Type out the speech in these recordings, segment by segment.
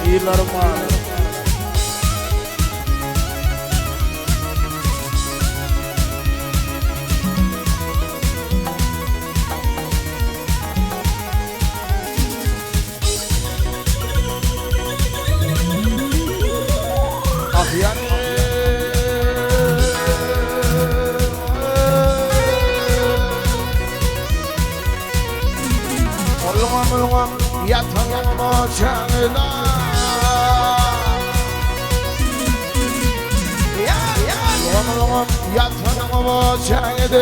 Gyzlarym bar. Ah ýar. Ulgam ulgam ýatan ojagyna. Ulgam ulgam ýatan ojagyna.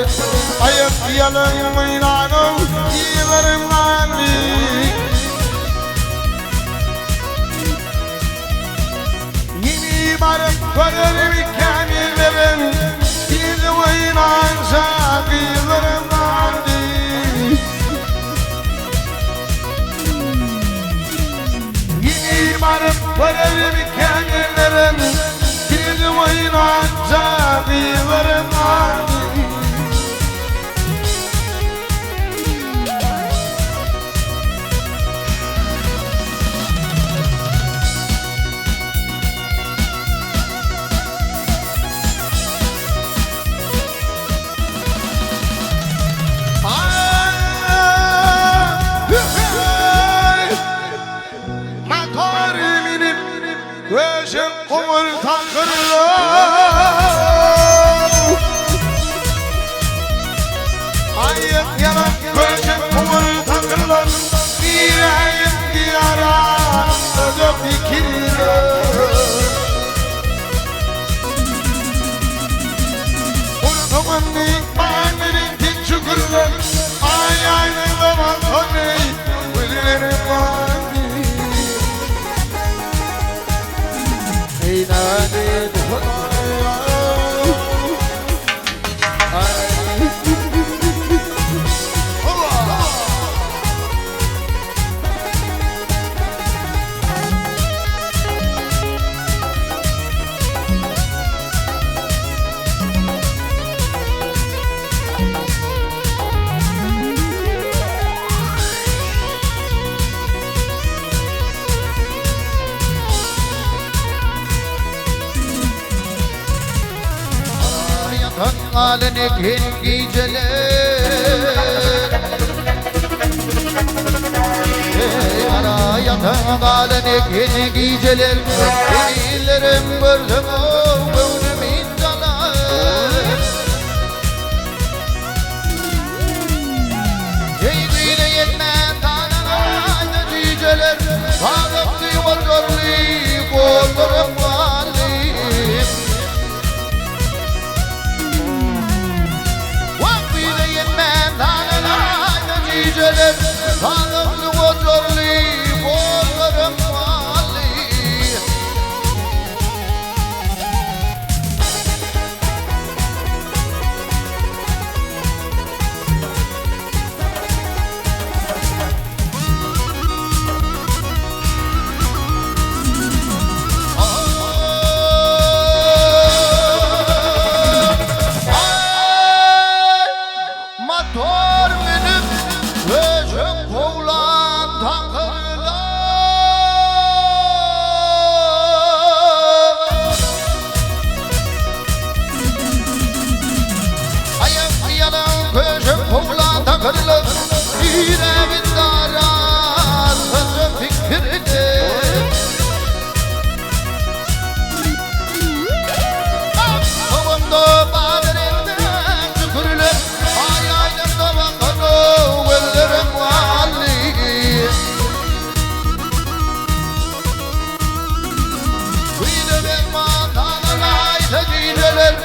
Aýak ýalan oýnanyň ýylarym gany. Ýene baryp görerim kämillerim, Ýene oýnança gyzlarym bardy. Ýene baryp görerim kämillerim, Ýene oýnança gyzlarym bardy. Motor minip köşek gumur takyrlar. Aýak ýalan köşek gumur takyrlar. Diräýip diýara öde pikirler. Gursagyny baýryň dik çukurlar. Aý aýnada balkony gözlerim bardy. Eý näzik Hudaýa. Ýatan galan eken gijeler. Eý gara ýatan galan eken gijeler. Ellerim görsem o göwnüm injalar. Eý güýze ýetmän galan gijeler. Sazakly goşarly gollarym barly. Wagtyna ýetmän danalar gijeler, Sazakly goşarly gollarym barly. Motor münüp köşek kowlan takyrlar. Aýak ýalan köşek kowlan takyrlar. Ýüregi darar gyzgyn pikirler. Howamda badyr enden tükürler. Aý aýnamda bakan gözlerim wally. Güýde berman danalaysa gijeler.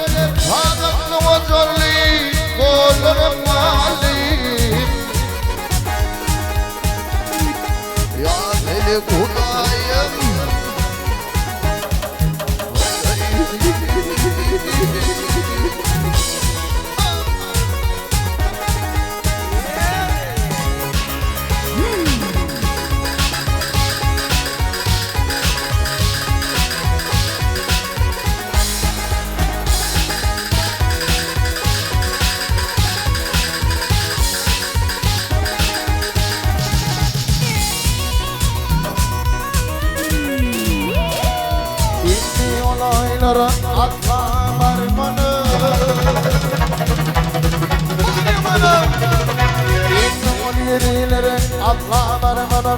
Sazakly ojarly gollarym wally. Ýa seni Hudaýym. ýyllary asla barmana. Ýerilere Asla barmana.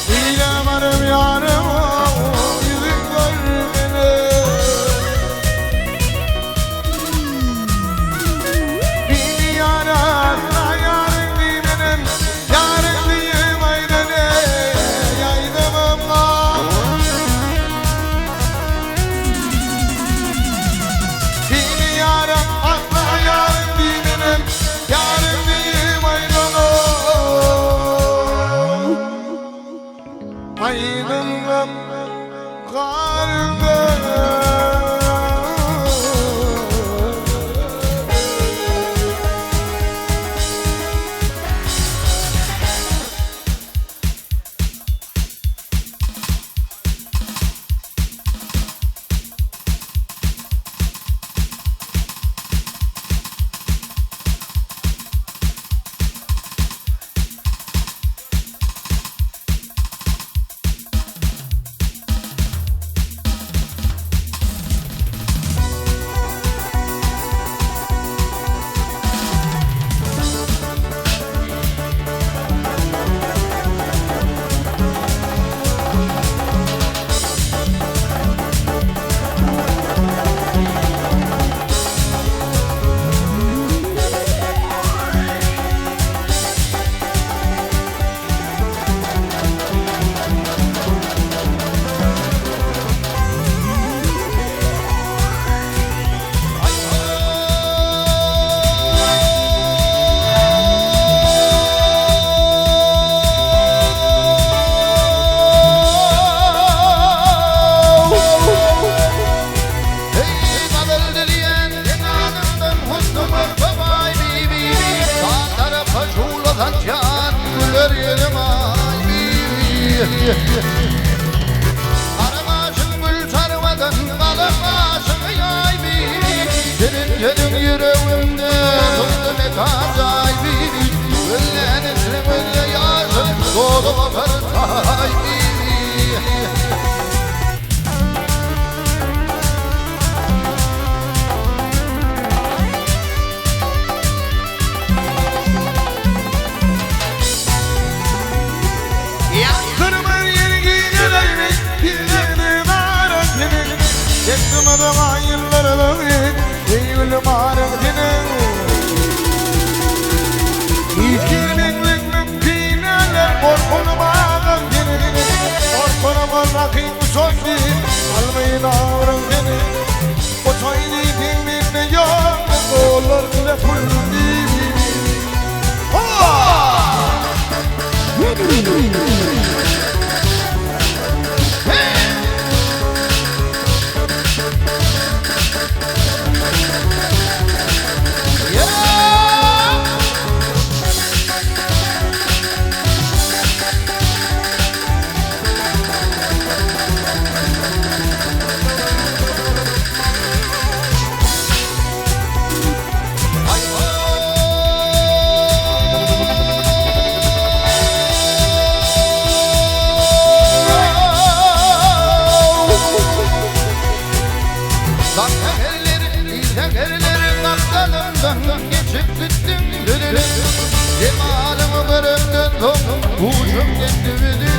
Hile varım yarım yüzüm görmene Beni yaran yarın diymenem Yarın diyeyim ayrene Yaydımım ah Beni yaran asla yarın diymenem Yarın diyeyim ayrana Aydınlım kalbim. Hey gazel dileyen kenarından husnumu babay bibi. Sağ tarafa şuladan can güler yerim ay bibi. Karamaşın gül sarmadan kalın aşığı yay bibi. Senin senin yüreğimde tuttu mekan cay bibi. Güllen isrimle yaşın dolu bakar say bibi. Yaktırma yeri giydilerimi Dinledim arasını Çektim adama yıllarını Eylülüm arasını Girmeklik mümküneler Korkunum ağam seni Korkunum Allah'ın sözü Almayın ağrım seni O çayını dinle yok Olur bile pul Yeah! Kaptanımdan geçip gittim dönülüm. Cemalımı görüp döndüm, kuşum gitti dilim.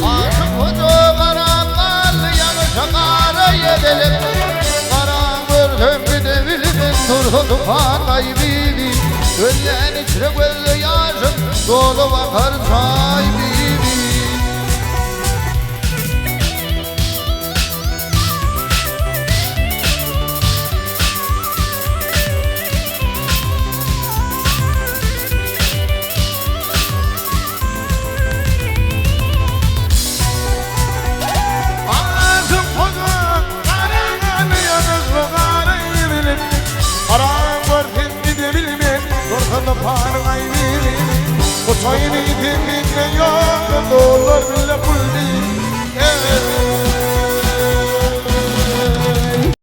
Aşık hoca karanlar, yanışa kara yedelim. Karan gördüm bir de bilimin, durdu parlayı bibi. Göllen içre gözlü yaşım, dolu bakar say bibi. Ağzım koca karanlığı yanıklı karayı Aran var kendi de bilmem Yorganı parayı bilim O çayını dinle yok.